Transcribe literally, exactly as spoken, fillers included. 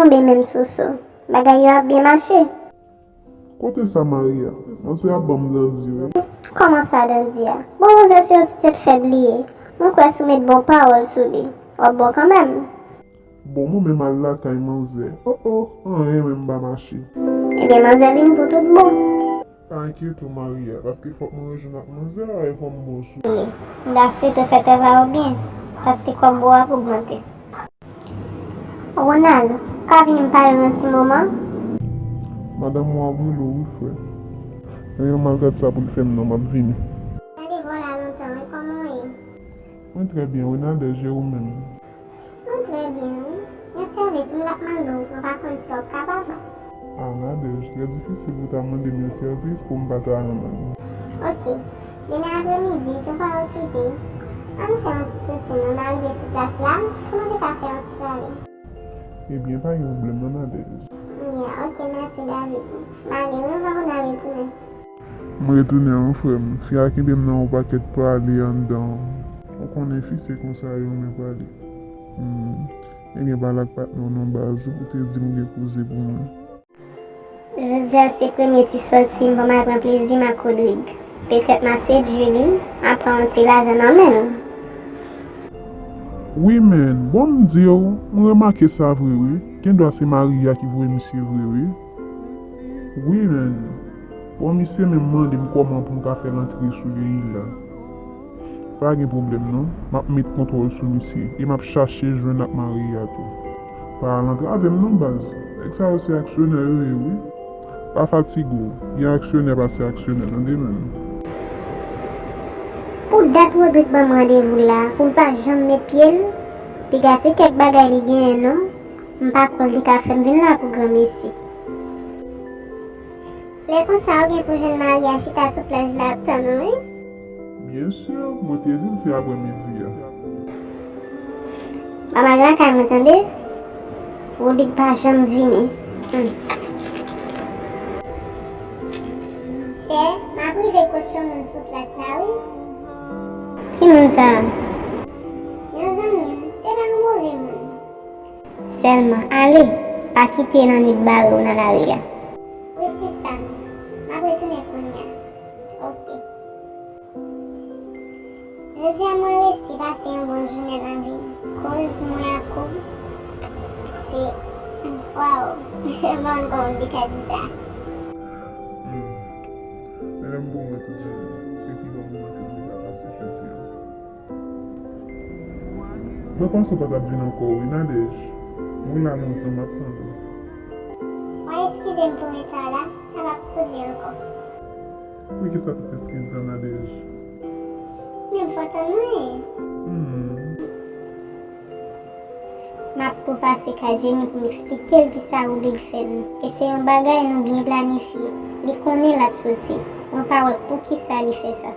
Tonbe menm sou so. Bagay yo ap byen mache. Kote sa Maria? Manzè ap ban m dandi wi. Kòman sa dandi a? Bon, manzè se yon ti tèt fèb li ye. Mwen kwè si w met bon pawòl sou li, w ap bon kanmenm. Bon, mwen menm al lakay manzè. Oh oh, anyen menm pa mache. Ebyen, manzè vin pou tout bon. Pa enkyete w, Maria, paske fòk mwen rejwenn ak manzè a e fò m bon sou. M ta swete w fè travay ou byen, paske kòb ou ap ogmante. Ronald, ou ka vini m pale w yon ti moman? Madanm ou ap rele w wi, frè. Men yon mal gad sa pou l fè m non, m ap vini. Tande vwa w la lontan wi, kòman w ye? Mwen trè byen wi, Nadège, e ou menm? Mwen trè byen wi. Yon sèvis m t ap mande w, mwen pa konn si w ap kapab. Ah, Nadège, trè difisil pou w ta mande m yon sèvis pou m pa ta renmen l. Ok. Demen apremidi, si w pa okipe, ann fè yon ti soti non, n a rive sou plas la, pou nou te ka fè yon ti pale. Ebyen, pa gen pwoblèm non, Nadège. Ya, ok, mèsi David. M ale wi, anvan Ronald retounen. M retounen wi, frè m. Fi a kenbe m nan yon pakèt pale anndan. Ou konnen fi se konsa yo renmen pale. Hmm. Ebyen, pale ak patnè w non, baz, ou te di m gen koze pou mwen. Jodi a se premye ti sòti m, bon, m al pran plezi m ak Rodrigue. Petèt m a sedui li, m a pran yon ti lajan nan men l. Wi, men, bon, m di w, m remake sa vre, wi. Gendwa se Maria ki voye misye vre, wi. Wi, men, bon, misye menm mande m kòman pou m ka fè rantre sou Leila. Pa gen pwoblèm non, m ap met kontwòl sou misye e m ap chache jwenn ak Maria tou. Pa al antrave m non baz, nèg sa yo se aksyonè yo ye wi. Pa fatige w, gen aksyonè pase aksyonè, tande menm. Pou dat Rodrigue ban m randevou la, pou l pa janm met pye l, piga se kèk bagay li genyen non, m pa kwè l te ka fè m vin la pou granmesi. Lè konsa, ou gen pou jwenn Maria chita sou plaj la ap tann ou, wi. Byen si, mwen te di l se aprèmidi a. M ap al lakay mwen, tande? Rodrigue pa janm vini. Hmm. Sè, m ap rive kot yon moun sou plas la, wi. Ki moun sa a? Yon zanmi m, se pa yon move moun. Sèlman ale, pa kite lannwit bare w nan lari a. Wi, sista m. M ap retounen kounye a. Oke. Jodi a mwen resi pase yon bon jounen nan vi m. Koz mwen ak ou, se, waw, m pa konn kòman m te ka di sa. Hmm. Men lè m pou mwen tout jounen, se pi bon moman ke m te ka pase jodi a. Mwen panse w pa t ap vin ankò wi, Nadège. Mwen la lontan, m ap tann ou. Mwen eskize m pou reta la, sa p ap pwodui ankò. Poukisa tout eskiz sa, Nadège? Men fò w tann mwen. Hmm. M ap tou pase kay Jenny pou m eksplike l kisa Rodrigue fè m. E se yon bagay nou byen planifye. Li konnen l ap soti. Mwen pa wè poukisa li fè sa.